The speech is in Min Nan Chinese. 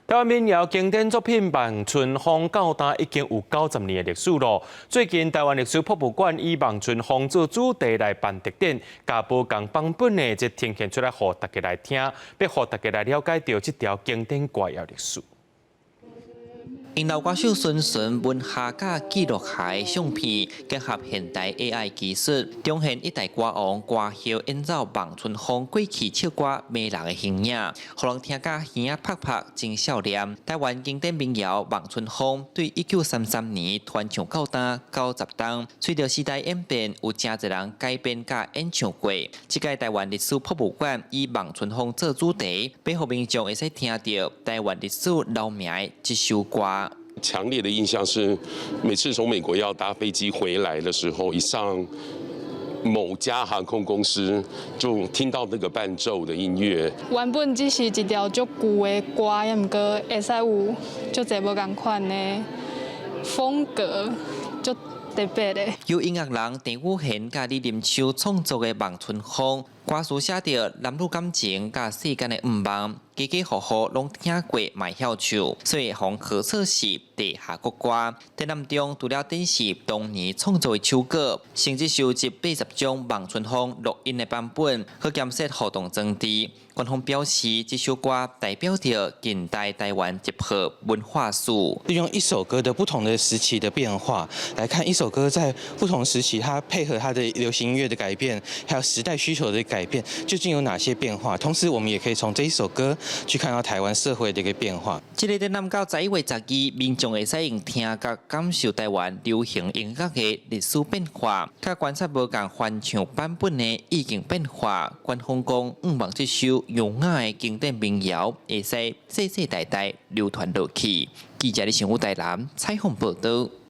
台灣民謠經典作品《望春風》到今已經有90年的歷史囉。最近台灣歷史博物館以望春風做主題來辦特展，共無仝版本的這呈現出來，予大家來聽，欲予大家來了解著這條經典歌謠歷史。用老歌手孫順文夏佮記錄下的相片，結合現代 AI 技術，重現一代歌王歌后演奏《望春風》過氣唱歌迷人的形影，予人聽甲耳仔拍拍真少年。台灣經典民謠《望春風》對1933年傳唱到今90冬，隨著時代演變，有誠濟人改編佮演唱過。這屆台灣歷史博物館以《望春風》做主題，欲予民眾會使聽著台灣歷史留名的這首歌。強烈的印象是，每次從美國要搭飛機回來的時候，一上某家航空公司就聽到那個伴奏的音樂。原本只是一條足舊的歌，抑毋過會使有足濟無仝款的風格，足特別的。由音樂人鄭宇賢佮李林秋創作的《望春風》，歌詞寫著男女感情佮世間的願望，家家戶戶攏聽過，嘛會曉唱，所以予人號做是地下國歌。展覽中除了展示當年創作的手稿，甚至收集80張《望春風》錄音的版本，去監測互動裝置。官方表示，這首歌代表著近代台灣集合文化史。利用一首歌的不同的時期的變化，來看一首歌在不同時期，它配合它的流行音樂的改變，還有時代需求的改變，究竟有哪些變化？同時，我們也可以從這一首歌去看到台灣社會的一個變化。這個展覽到11月12，民眾會使用聽佮感受台灣流行音樂的歷史變化，佮觀察無仝翻唱版本的意境變化。官方講，向望這首優雅的經典民謠會使世世代代流傳落去。記者李成武台南採訪報導。